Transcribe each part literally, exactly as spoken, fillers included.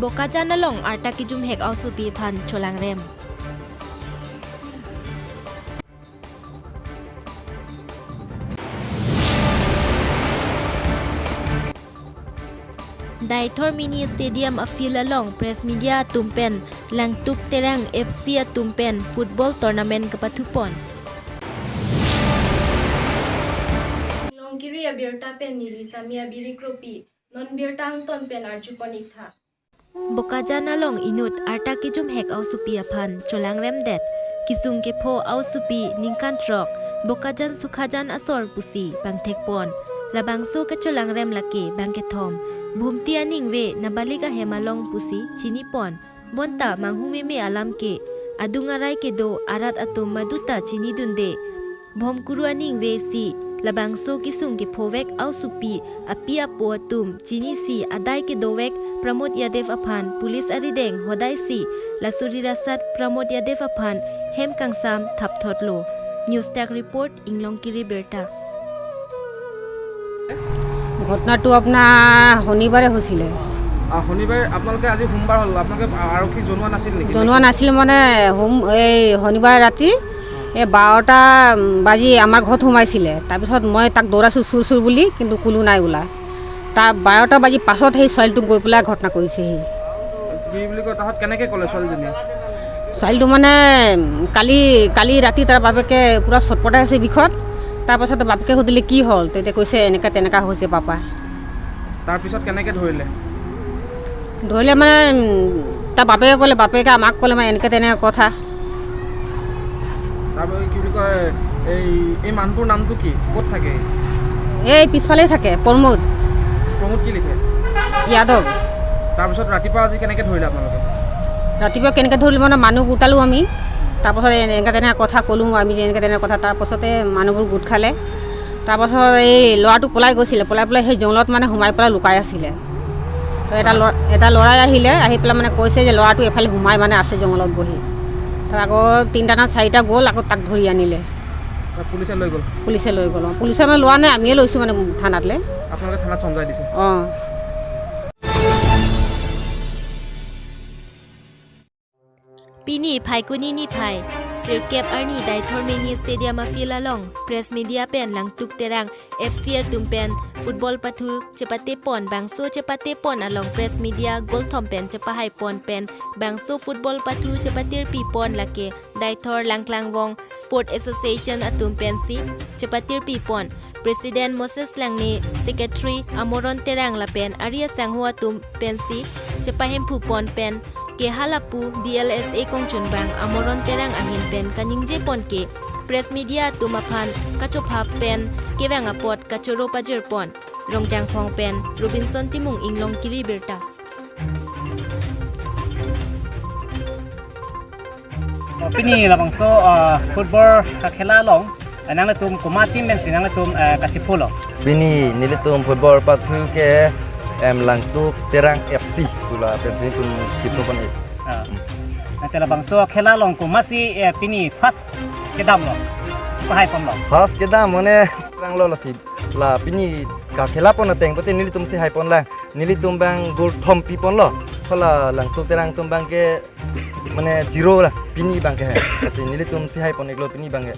Bokajan along arta kejumhek aosopi aphan cholangrem. Deithor Mini Stadium a-field along press media atum pen Langtuk Terang F C atum pen football tournament kepathupon. Longkiri abirta pen neli Samia Biri Kropi, non birta angton pen arjupon iktha. Bokajan along inut arta kejumhek aosopi aphan cholangremdet kesung kepho aosopi ningkan throk Bokajan Sukhajan asor pusi pangthekpon. Labangso kacholangrem lake bangkethom Bhumti aningve nabalik ahem along pusi chinipon. Bonta manghumeme alam ke adung arai kedo arat atum maduta chinidunde. Bhomkuru aningve si labangso kesung kephovek aosopi api apo atum chinisi adai kedovek Pramod Yadav aphan police arideng hodaisi laso rirasat Pramod Yadav aphan hem kangsam thapthotlo. News Desk Report, Inglongkiri Birta. ঘটনাটো আপোনাৰ শনিবাৰে হৈছিলে। আহ, শনিবাৰে আপোনালোকে, আজি সোমবাৰ হ'ল, আপোনালোকে আৰক্ষীক জনোৱা নাছিল নেকি? জনোৱা নাছিল মানে, সোম-, এই শনিবাৰে ৰাতি এই বাৰটা বাজি আমাৰ ঘৰত সোমাইছিলে। তাৰপিছত মই তাক দৌৰাইছোঁ চুৰ চুৰ বুলি, কিন্তু কোনো নাই ওলাই। তাৰ বাৰটা বাজি পাছত সেই ছোৱালীটো গৈ পেলাই ঘটনা কৰিছেহি। কি বুলি কয়, তাহাঁত কেনেকে ক'লে ছোৱালীজনীয়ে? ছোৱালীটো মানে, উম, কালি, কালি ৰাতি তাৰ বাপেকে পুৰা চটপটাই আছে বিষত। তাৰ পাছত বাপেকে সুধিলে, "কি হ'ল?" তেতিয়া কৈছে, "এনেকা তেনেকা হৈছে পাপা।" তাৰ পিছত কেনেকে ধৰিলে? ধৰিলে মানে, উম, তাৰ বাপেকে ক'লে, বাপেকে আমাক ক'লে মানে, "এনেকে তেনেকে কথা।" তাৰপিছত কি বুলি কয়, এই, এই মানুহটোৰ নামটো কি? ক'ত থাকে? এই পিছফালে থাকে, প্ৰমোদ। প্ৰমোদ কি লিখে? যাদৱ। তাৰপিছত ৰাতিপুৱা আজি কেনেকে ধৰিলে আপোনালোকে? ৰাতিপুৱা কেনেকে ধৰিলে মানে, মানুহ গোটালো আমি। তাৰপাছত এনেকে তেনেকে কথা ক'লো আমি যে এনেকে তেনেকে কথা। তাৰপাছতে মানুহবোৰ গোট খালে। তাৰপাছত এই ল'ৰাটো পলাই গৈছিলে, পলাই পেলাই সেই জংঘলত মানে সোমাই পেলাই লুকাই আছিলে। তো এটা ল'ৰা, এটা ল'ৰাই আহিলে, আহি পেলাই মানে কৈছে যে ল'ৰাটো এফালে সোমাই মানে আছে জংঘলত বহি। তো আকৌ তিনিটা না চাৰিটা গ'ল, আকৌ তাক ধৰি আনিলে। পুলিচে লৈ গ'ল? পুলিচে লৈ গ'ল, অ। পুলিচে মানে লোৱা নাই, আমিয়ে লৈছোঁ মানে থানাতলে। আপোনালোকে থানাত চমজাই দিছে? অ। Pini Phaikuni niphai, sirkep arni Deithor Mini Stadium a-field along press media pen Langtuk Terang F C atum pen football pathu chepatepon, bangso chepatepon along press media goal thom pen chepahaipon pen bangso football pathu chepatirpipon lake Deithor Langklangvong Sport Association atum pensi chepatirpipon. President Moses Langne, Secretary Amoron Terang lapen ari asangho atum pensi chepahemphupon pen ke halapu D L S A kongchunbang Amoron Terang ahin pen kaningjepon ke press media atum aphan kachophap pen kevang apot kachoro pajirpon. Rongjangphong pen Robinson Timung, Inglongkiri Birta. Oh, pini labangso, ah, football kakhela along, eh, nanglitum komat team pensi nanglitum, eh, kachepolo? Pini nelitum football pathu ke, em, Langtuk Terang F C pu lapen si nelitum chepolo pon. Ah. Nangte labangso khela along komatsi, eh, pini first kedamlo, pahaiponlo? First kedam mane ranglo lasi. La pini kakhelapon ateng pute nelitumsi haiponlang. Nelitum abang goal thom piponlo. Hala Langtuk Terang atum abang ke mane zero la pini abang ke hai. Pute nelitumsi haipon-iklo pini abang ke.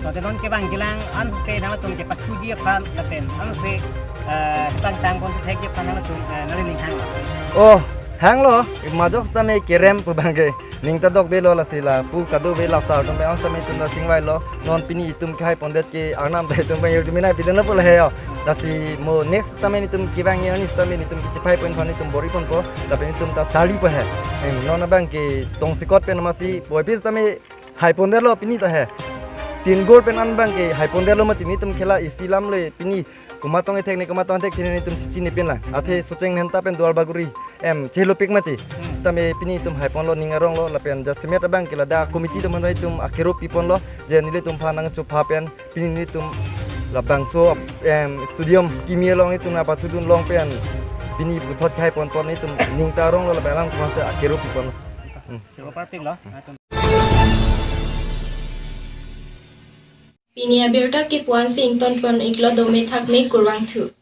Lote non kevang kelang anke nangtum kepathuji aphan lapen anke, eh, tangtang pon thekji aphan nangtum, eh, nangli ning hang. Oh, hanglo, majok tame kerem pu abang ke. Ning ta dokdelo lasi lapu kadokave la sar atum abang tame itum ta chingvailo. Non pini itum kehaipondet ke arnam ta itum abang YouTube mina pidunlo pu lahe ho. Lasi mo next tame itum kevang ya ni tame itum kechephaipon aphan itum bor-iponpo. Lapen itum ta charlipo he. Em, non abang ke tongsekot pen amatsi puvoiphit tame haipondetlo pini ta he. Tin goal pen an abang ke haipondetlo mati nelitum khela isi alam le pini. Komat tong ethek ne, komat tong ethek chini nelitum chinine pinlang. Athe Socheng Dhenta pen Duarbagori, em, chelopik mati. Hmm. Tame pini itum haiponlo, ning aronglo lapen jasemet abang ke ladak committee atum aphan itum akero piponlo. Je nelitum aphan nangchopha pen pini nelitum labangso, em, stadium kimi along itum nangpathudun long pen pini puthot haiponpon itum ning ta aronglo lapen alam komat akero pipon. Hmm. Super pik lo. Pini abirta ke puan si ingtonpon-iklo, dome thakme, kurvangthu.